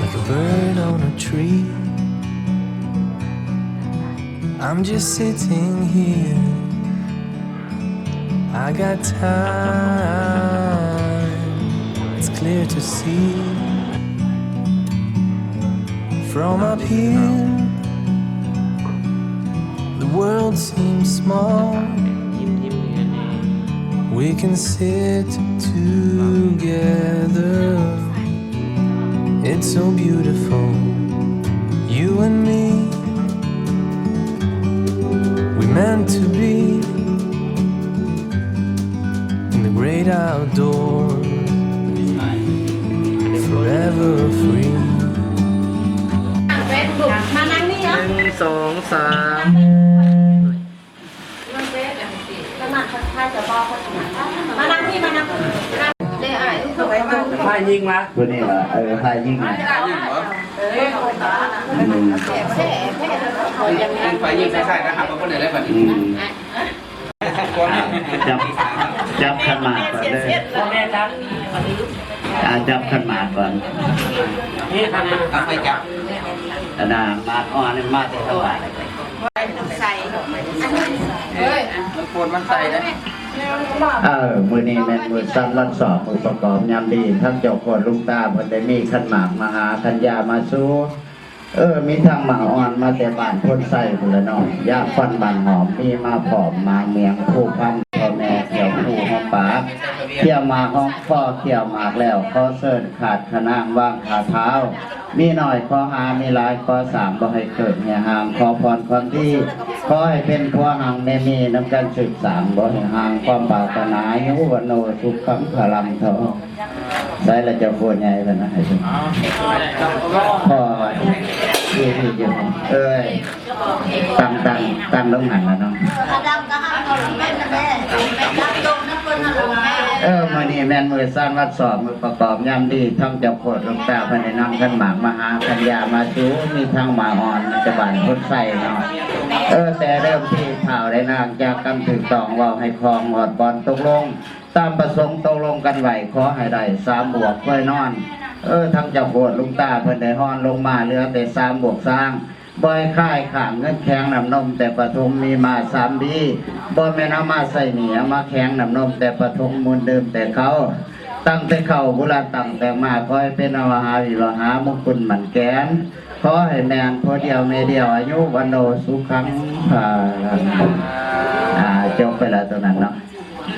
Like a bird on a tree, I'm just sitting here. I got time, it's clear to see. From up here, the world seems small. We can sit together. It's so beautiful, you and me. We meant to be in the great outdoors, forever free. ມານັ່ງນີ້ເນາະ ໜຶ່ງ ສອງ ສາມ ມານັ່ງນີ້ ມານັ່ງ ໄຟຍິງມາ ຕົວນີ້ລະ ເອີ ໄຟຍິງມາ ອືມ ໄຟຍິງໃສ່ໆ ນະ ຫາບໍ່ໄດ້ແລ້ວບັດນີ້ ອືມ ຈັບ ຈັບຂັນໝາກກ່ອນເດີ ອ່າ ຈັບຂັນໝາກກ່ອນ ເອົາໄປຈັບ ອັນນ່າ ໝາກອ່ອນນີ້ມາແຕ່ທາງບ້ານ ໃສ່ ອັນນີ້ ໂພດມັນໃສ່ເດ້. ເອີ ມື້ນີ້ແມ່ນມື້ສັນວັນສອງ ມື້ປະກອບຍາມດີ ທັງເຈົ້າໂຄດລຸງຕາເພິ່ນໄດ້ມີຂັນໝາກມາຫາຂັນຢາມາສູ່. ເອີ ມີທັງໝາກອ່ອນມາແຕ່ບ້ານໂພນໄຊພຸ້ນລະເນາະ ຢາຄວັນບ້ານຫອມ ມີມາພ້ອມໝາກໝຽງພູພັນ ພໍ່ແມ່ຂ້ຽວຄູຫອມປາກ ຂ້ຽວໝາກຫອມຄໍ ຂ້ຽວໝາກແລ້ວ ຂໍເຊີນຂາດຂະນາງວາງຂາທ້າວ ມີໜ້ອຍຂໍຫາ ມີຫຼາຍຂໍສ້າງ ບໍ່ໃຫ້ເກີດແຫ່ຫາງ ຂໍພອນຄວາມດີ ຂໍໃຫ້ເປັນຜົວຮັ່ງແມ່ມີ ນຳກັນສືບສ້າງ ບໍ່ໃຫ້ຫ່າງຄວາມປາດຖະໜາ ອາຍຸວັນໂນ ສຸຂັງ ພະລັງ ທອງ. ໃສ່ລະເຈົ້າໂຄດໃຫຍ່ເພິ່ນນະ ໃຫ້ເພິ່ນ ພໍວ່າທີ່ ທີ່ຢູ່ ເອີຍ ຕັ້ງ ຕັ້ງ ຕັ້ງລົງຫັ້ນລະເນາະ. ເອີ ມື້ນີ້ແມ່ນມື້ສັນວັນສອງ ມື້ປະກອບຍາມດີ ທັງເຈົ້າໂຄດຫຼວງຕາເພິ່ນໄດ້ນຳຂັນໝາກມາຫາຂັນຢາມາສູ່ ມີທັງໝາກອ່ອນມາຈາກບ້ານໂພນໄຊເນາະ. ເອີ ແຕ່ເລີ່ມທີ່ທ້າວໄດ້ນາງຈາກກັນຖືກຕ້ອງ ເວົ້າໃຫ້ຄອງຮອດບ່ອນຕົກລົງ ຕາມປະສົງຕົກລົງກັນໄວ້ ຂໍໃຫ້ໄດ້ສາມບວກເຄີຍນອນ. ເອີ ທັງເຈົ້າໂຄດລຸງຕາເພິ່ນໄດ້ຮອນລົງມາ ເຫຼືອແຕ່ສາມບວກສ້າງ ບໍ່ໃຫ້ຄ້າຍຂ້າງເງິນແຂງນ້ຳນົມແຕ່ປະຖົມ ມີມາສາມບີ ບໍ່ແມ່ນເອົາມາໃຊ້ໜີ້ ເອົາມາແຂງນ້ຳນົມແຕ່ປະຖົມ ມູນເດີມແຕ່ເກົ່າ ຕັ້ງແຕ່ເກົ່າບູລານຕັ້ງແຕ່ມາ ຂໍໃຫ້ເປັນອະວະຫາວິວະຫາ ມຸງຄຸນໝັ້ນແກ່ນ ຂໍໃຫ້ແມ່ນຜົວດຽວແມ່ດຽວ ອາຍຸວັນໂນ ສຸຂັງ ພະລັງ. ອ່າ ຈົບໄປແລ້ວຕົວນັ້ນເນາະ.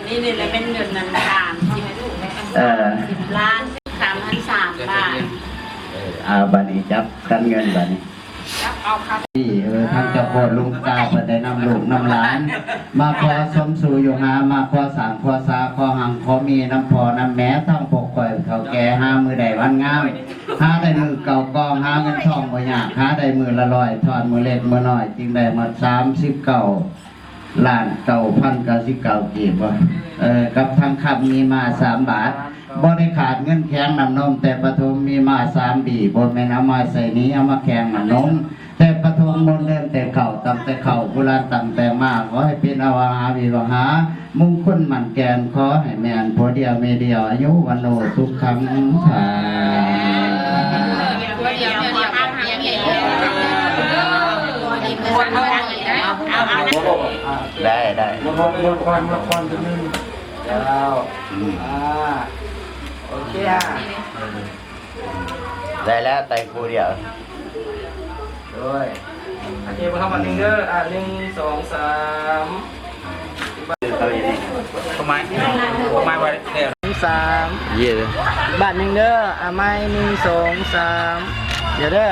ນີ້ ນີ້ແຫຼະແມ່ນເງິນນັ້ນ ສາມສິບ ເອີ ສິບລ້ານ ສາມພັນສາມບາດ. ເອີ ອ່າ ບາດນີ້ຈັບກັນເງິນບາດນີ້ ເອີ ທາງເຈົ້າໂຄດລຸງຕາເພິ່ນໄດ້ນຳລູກນຳຫຼານ ມາຂໍສົມສູ່ຢູ່ຫາ ມາຂໍສ້າງຂໍສາ ຂໍຮັ່ງຂໍມີນຳພໍ່ນຳແມ່ ທັງພວກຂ້ອຍເຖົ້າແກ່ ຫາມື້ໄດ້ວັນງາມ ຫາໄດ້ມື້ເກົ່າກອງ ຫາເງິນທອງບໍ່ຍາກ ຫາໄດ້ມື້ລະຮ້ອຍ ທອດມື້ເລັກມື້ນ້ອຍ ຈຶ່ງໄດ້ໝົດສາມສິບເກົ້າ ລ້ານເກົ້າພັນເກົ້າສິບເກົ້າກີບ ເອີ ກັບທອງຄຳມີມາສາມບາດ ບໍ່ໄດ້ຂາດເງິນແຂງນ້ຳນົມແຕ່ປະຖົມ ມີມາສາມບີ ບໍ່ແມ່ນເອົາມາໃຊ້ໜີ້ ເອົາມາແຂງນ້ຳນົມແຕ່ປະຖົມ ມູນເດີມແຕ່ເກົ່າ ຕັ້ງແຕ່ເກົ່າບູລານຕັ້ງແຕ່ມາ ຂໍໃຫ້ເປັນອະວະຫາວິວະຫາ ມຸງຄຸນໝັ້ນແກ່ນ ຂໍໃຫ້ແມ່ນຜົວດຽວແມ່ດຽວ ອາຍຸວັນໂນ ສຸຂັງ ພະລັງ. ໄດ້ ໄດ້. ໝົດ ໝົດ ໝົດກ່ອນ ໝົດກ່ອນ ຈຸດໜຶ່ງ ເຈົ້າ ອືມ ອ່າ ໂອເຄ ອ່າ ໄດ້ແລ້ວ ໄຕ່ຄູ່ດຽວ ໂດຍ ໂອເຄ ພວກເຮົາມາໜຶ່ງເດີ ອ່າ ໜຶ່ງ ສອງ ສາມ ເອົາໄວ້ນີ້ ເອົາໄມ້ ເອົາໄມ້ໄວ້ແລ້ວ ໜຶ່ງ ສາມ ເຢ້ ບາດໜຶ່ງເດີ ອ່າ ໄມ້ ໜຶ່ງ ສອງ ສາມ ດຽວເດີ.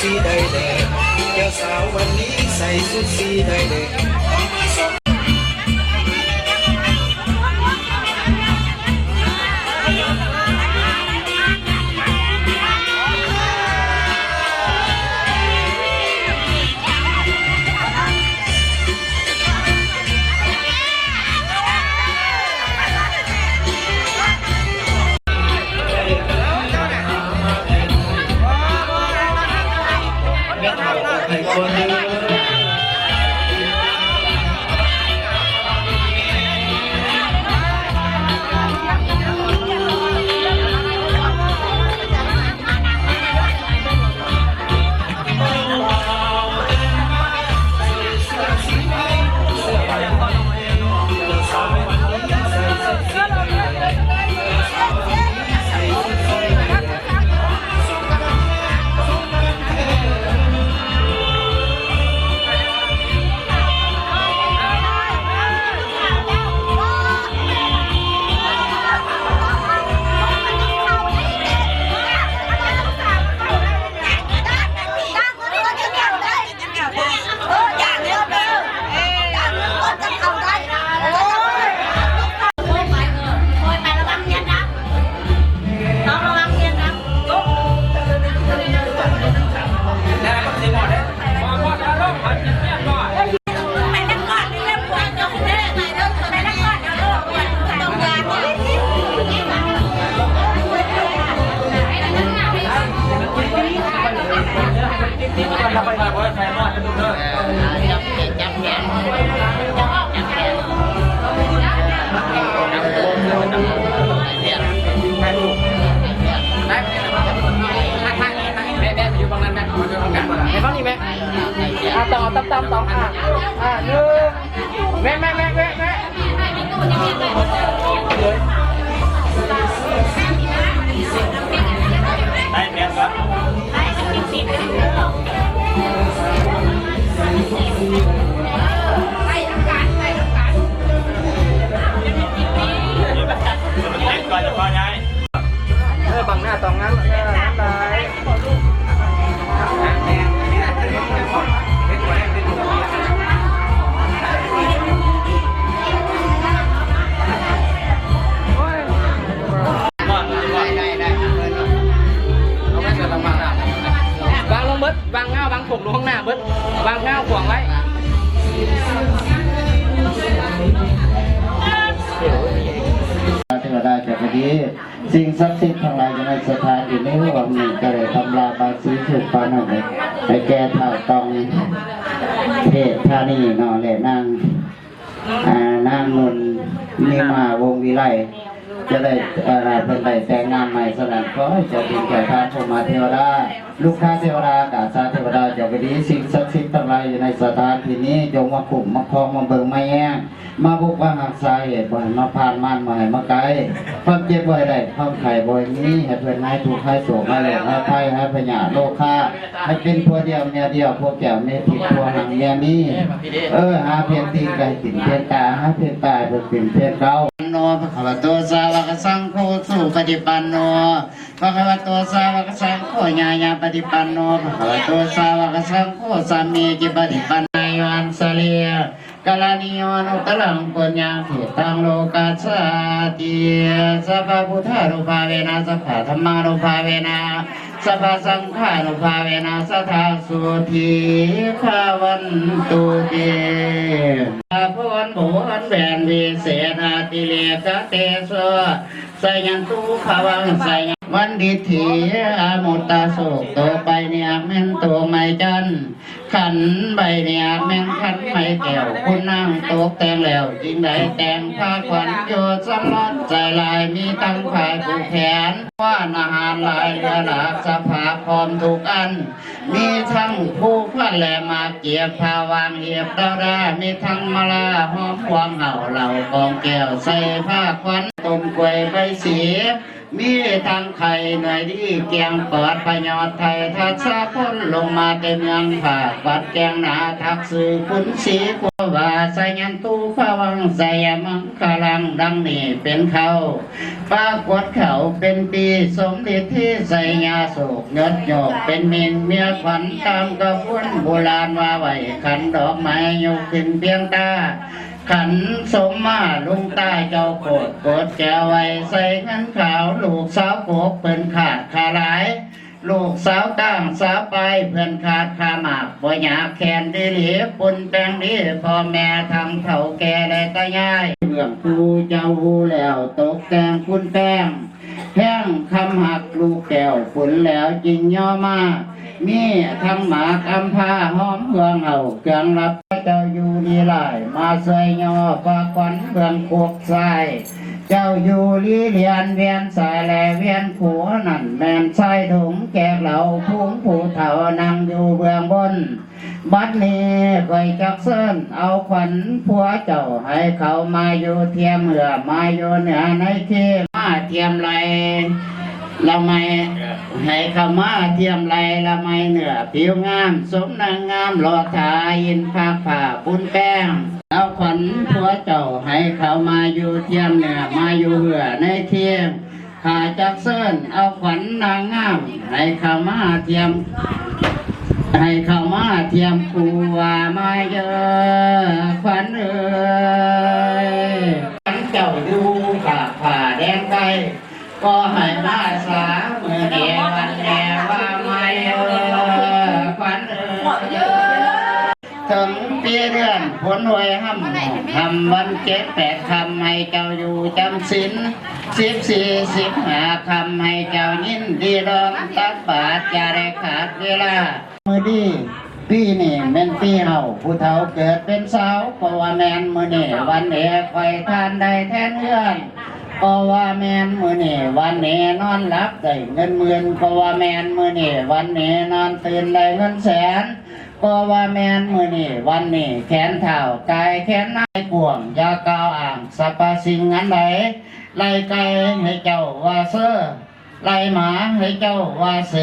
สีใดแดง เจ้าสาววันนี้ใส่ชุดสีใดแดง ไปฟังนี่แม่ อ่ะ ต่อ ตำๆ ต่อ อ่ะ อ่ะ หนึ่ง แม่ แม่ แม่ แม่ แม่ เออ บังหน้าตองงาม เออ งามหลาย ວາງລົງເບິດ ວາງເງົາວາງຜົກລົງຂ້າງໜ້າເບິດ ວາງເງົາຂວາງໄວ້. ເທວະດາເຈົ້າກະດີ ສິ່ງສັກສິດທັງຫຼາຍຢູ່ໃນສະຖານທີ່ນີ້ ຫວັງນີ້ກະໄດ້ຄຳລາບາສີສຸກປານນັ້ນ ໃຫ້ແກ່ທ້າວຕອງເທດທານີເນາະ ແລະນາງ ອ່າ ນາງນຸ່ນນິມາ ວົງວິໄລ ຈະໄດ້ ເອີ່ ເພິ່ນໄດ້ແຕ່ງງານໃໝ່. ສະນັ້ນ ຂໍໃຫ້ເຈົ້າດິນເຈົ້າທານ ພູມມະເທວະດາ ລຸກຄະເທວະດາ ກາສາເທວະດາ ເຈົ້າກະດີ ສິ່ງສັກສິດທັງຫຼາຍຢູ່ໃນສະຖານທີ່ນີ້ ຈົ່ງມາຄຸ້ມມາຄອງ ມາເບິ່ງມາແຍງ ມາປົກປັກຮັກສາ ເຫດບໍ່ໃຫ້ມາຜ່ານ ມານບໍ່ໃຫ້ມາໃກ້ ຄວາມເຈັບບໍ່ໃຫ້ໄດ້ ຄວາມໄຂ້ບໍ່ໃຫ້ມີ ໃຫ້ເພິ່ນຫາຍທຸກຫາຍໂສກ ຫາຍໂລກຫາຍໄພ ຫາຍພະຍາດໂລຄາ ໃຫ້ເປັນຜົວດຽວເມຍດຽວ ຜົວແກ້ວເມຍທິບ ຜົວຮັ່ງເມຍມີ ເອີ ຫາພຽງຕີນກະໃຫ້ເປັນພຽງຕາ ຫາພຽງຕາໃຫ້ເພິ່ນເປັນພຽງເກົາ. ໂນ ພະຄະວະໂຕ ສາວະກະສັງໂຄ ສຸປະຕິປັນໂນ ພະຄະວະໂຕ ສາວະກະສັງໂຄ ຍາຍາປະຕິປັນໂນ ພະຄະວະໂຕ ສາວະກະສັງໂຄ ສາມີຈິປະຕິປັນໂນ ຍານສະເລ ກະລະນີໂຍ ອະນຸດຕະລັງ ປຸນຍັງ ທິຕັງ ໂລກັດສາຕິ ສັບພະພຸດທານຸພາເວນະ ສັບພະທຳມານຸພາເວນະ ສັບພະສັງຄານຸພາເວນະ ສະທາ ສຸທີພາວັນຕຸເຕ. ພອນ ພອນແວ່ນ ວິເສດ ອະຕິເລກະເຕໂຊ ສະຍັນຕຸ ພະວັງ ສະຍັນ ວັນດິດຖີ ອະມຸດຕະໂສກ ໂຕໄປເນຍແມ່ນໂຕໄມ້ຈັນ ຂັນໃບເນຍແມ່ນຂັນໄມ້ແກ້ວ ຄຸນນາງຕົກແຕ່ງແລ້ວ ຈຶ່ງໄດ້ແຕ່ງພາຂວັນ ໂຍສຳລອນໃຈຫຼາຍ ມີທັງຜ້າຜູກແຂນ ວ່ານອາຫານຫຼາຍເຫຼືອຫຼາກ ສະພາບພ້ອມທຸກອັນ ມີທັງພູຂວັນ ແລະໝາກເກັບ ຜ້າຫວ່າງເຫັບດາວດາ ມີທັງມາລາຫອມຫວງເຫົ່າ ເຫຼົ້າກອງແກ້ວ ໃສ່ພາຂວັນ ຕົ້ນກ້ວຍໃບສີ ໂຕ ມີທັງໄຂ່ໜ່ວຍດີກຽງປອດ ພະຍອດໄທທັດສະພົນ ລົງມາແຕ່ເມືອງພາກວັດແກງນາ ທັກຊື່ຂຸນສີໂຄວາ ສາຍັນຕູພະວັງ ໄຊຍະມັງຄະລັງ ດັ່ງນີ້ເປັນເຄົ້າ ປາກົດເຂົ້າເປັນປີ ສົມລິດທິໄຊຍາໂສກ ຍົດໂຍກເປັນມິນ ເມຍຂວັນຕາມຂະບວນໂບລານວ່າໄວ້ ຂັນດອກໄມ້ຍົກຂຶ້ນພຽງຕາ ຂັນສົມມາລຸງຕາເຈົ້າໂຄດ ໂກດແກ້ວໄວ້ໃສ່ເງິນຂາວ ລູກສາວໂກກເພິ່ນຂາດຄ່າຫຼາຍ ລູກສາວກ້າງສາວປາຍເພິ່ນຂາດຄ່າໝາກ ບໍ່ຍາກແຄ້ນດີຫຼີ ປຸນແປງດີ ພໍ່ແມ່ທັງເຖົ້າແກ່ ແລະ ຕາຍາຍ ເບື້ອງຜູ້ເຈົ້າຮູ້ແລ້ວ ຕົກແຕ່ງປຸນແປງ ແພງຄຳຮັກລູກແກ້ວ ປຸນແລ້ວຈຶ່ງຍໍມາ ມີທັງໝາກອຳພາ ຫອມເຄື່ອງເອົາ ເຄື່ອງລັບ ເຈົ້າຢູ່ດີຫຼາຍ ມາຊ່ວຍຍໍພາຂວັນເບື້ອງໂຄກຊາຍ ເຈົ້າຢູ່ດີລຽນວຽນສາຍ ແລະ ວຽນຂົວ ນັ້ນແມ່ນຊາຍຖົງແຈກເຫຼົ້າ ຝູງຜູ້ເຖົ້ານັ່ງຢູ່ເບື້ອງບົນ ບັດນີ້ຂ້ອຍຈັກເຊີນເອົາຂວັນຜົວເຈົ້າ ໃຫ້ເຂົ້າມາຢູ່ທຽມເຮືອ ມາຢູ່ເໜືອໃນເຄງ ມາທຽມໄລ່ລະໄມ ໃຫ້ເຂົ້າມາທຽມໄລ່ລະໄມເໜືອຜິວງາມ ສົມນາງງາມຫຼໍ່ທ່າ ຍິນພາກຜ້າປຸນແປງ ເອົາຂວັນຜົວເຈົ້າ ໃຫ້ເຂົ້າມາຢູ່ທຽມເໜືອ ມາຢູ່ເຮືອໃນທຽງ ຂ້າຈັກເຊີນເອົາຂວັນນາງງາມ ໃຫ້ເຂົ້າມາທຽມ ໃຫ້ເຂົ້າມາທຽມຄູ່ວ່າມາເດີ ຂວັນເອີຍ ຂວັນເຈົ້າຢູ່ພາກຟ້າແດນໄກ ກໍໃຫ້ມາສາ ມື້ນີ້ວັນແມ່ວ່າມາເດີ ຂວັນເອີຍ ເຖິງປີເດືອນຝົນຫ້ວຍຮຳ ຮຳວັນເຈັດແປດຄ່ຳ ໃຫ້ເຈົ້າຢູ່ຈຳສິນ ສິບສີ່ ສິບຫ້າຄ່ຳ ໃຫ້ເຈົ້າຍິນດີລອມຕັກບາດ ຢ່າໄດ້ຂາດເວລາ ມື້ດີ ປີນີ້ແມ່ນປີເຮົາ ຜູ້ເຖົ້າເກີດເປັນສາວ ກໍວ່າແມ່ນມື້ນີ້ວັນເອກ ຂ້ອຍທ່ານໄດ້ແທນເຮືອນ ກໍວ່າແມ່ນມື້ນີ້ວັນເອ ນອນຫຼັບໄດ້ເງິນໝື່ນ ກໍວ່າແມ່ນມື້ນີ້ວັນເອ ນອນຕື່ນໄດ້ເງິນແສນ ກໍວ່າແມ່ນມື້ນີ້ວັນນີ້ ແຂນທ້າວກາຍແຂນນາຍກວ້າງ ຢ່າກ່າວອ້າງສັບພະສິ່ງອັນໃດ ໄລ່ໄກ່ໃຫ້ເຈົ້າວ່າເຊີ ໄລ່ໝາໃຫ້ເຈົ້າວ່າເສ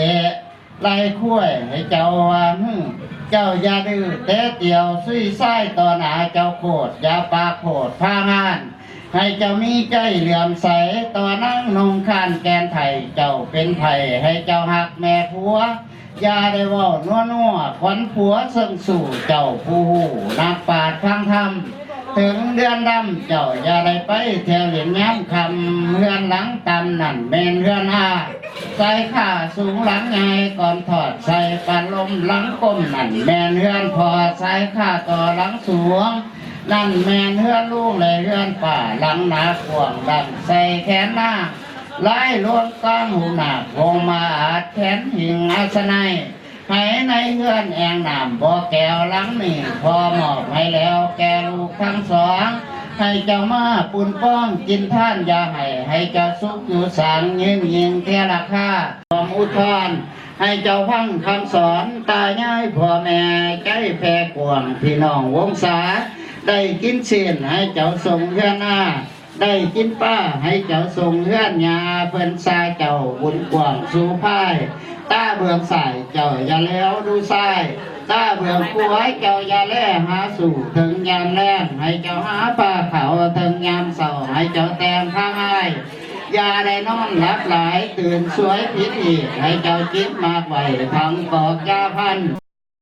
ໄລ່ຄວາຍໃຫ້ເຈົ້າວ່າຫຶ ເຈົ້າຢ່າດື້ແຕະຕຽວຊຸຍຊາຍຕໍ່ໜ້າເຈົ້າໂຄດ ຢ່າປາກໂພດພາງານ ໃຫ້ເຈົ້າມີໃຈເຫຼື້ອມໃສຕໍ່ນາງນົງຄານແກ່ນໄທ ເຈົ້າເປັນໃຜໃຫ້ເຈົ້າຮັກແມ່ຜົວ ຢ່າໄດ້ເວົ້ານົວໆ ຂວັນຜົວເຊິ່ງສູ້ ເຈົ້າຜູ້ຮູ້ນັກປາດທາງທຳ ເຖິງເດືອນດຳ ເຈົ້າຢ່າໄດ້ໄປທ່ຽວຫຼິ້ນຍາມຄ່ຳ ເຮືອນຫຼັງຕ່ຳນັ້ນແມ່ນເຮືອນອາ ຊາຍຄາສູງຫຼັງໃຫຍ່ ກ່ອນທອດໃສ່ປາລົມ ຫຼັງກົມນັ້ນແມ່ນເຮືອນພໍ່ ຊາຍຄາຕໍ່ຫຼັງສວງ ນັ້ນແມ່ນເຮືອນລຸງ ແລະ ເຮືອນປ້າ ຫຼັງໜ້າກວ້າງດັງໃສ່ແຂນນາງ ລາຍລວງກາງຫຸ່ມນາກ ຫົງມາອາດແຂນຫິງອາສະໄນ ໃຫ້ໃນເຮືອນແອ່ງນ້ຳບໍ່ແກ້ວຫຼັງນີ້ ພໍ່ມອບໃຫ້ແລ້ວແກ່ລູກທັງສອງ ໃຫ້ເຈົ້າມາປຸ້ນປ້ອງກິນທານຢ່າໃຫ້ ໃຫ້ເຈົ້າສຸກຢູ່ສາງ ຍືນຍິ່ງເທລະຄາ ຄວາມອຸທອນ ໃຫ້ເຈົ້າຟັງຄຳສອນ ຕາຍາຍພໍ່ແມ່ໃຈແຜ່ກວ້າງ ພີ່ນ້ອງວົງສາ ໄດ້ກິນຊີ້ນໃຫ້ເຈົ້າສົ່ງເຮືອນອາ ໄດ້ກິນປາໃຫ້ເຈົ້າສົ່ງເຮືອນຍາ ເພິ່ນສາເຈົ້າບຸນກວ້າງສູ່ພາຍ ຕາເບື້ອງຊ້າຍເຈົ້າຢ່າແລວດູຊາຍ ຕາເບື້ອງຂວາເຈົ້າຢ່າແລຫາສູ່ ເຖິງຍາມແລງໃຫ້ເຈົ້າຫາປາເຂົ້າ ເຖິງຍາມເຊົ້າໃຫ້ເຈົ້າແຕ່ງທາງອາຍ ຢ່າໄດ້ນອນຫຼັບຫຼາຍ ຕື່ນສວຍຜິດອີກ ໃຫ້ເຈົ້າຈິບໝາກໄວ້ທັງກອກຢາພັນ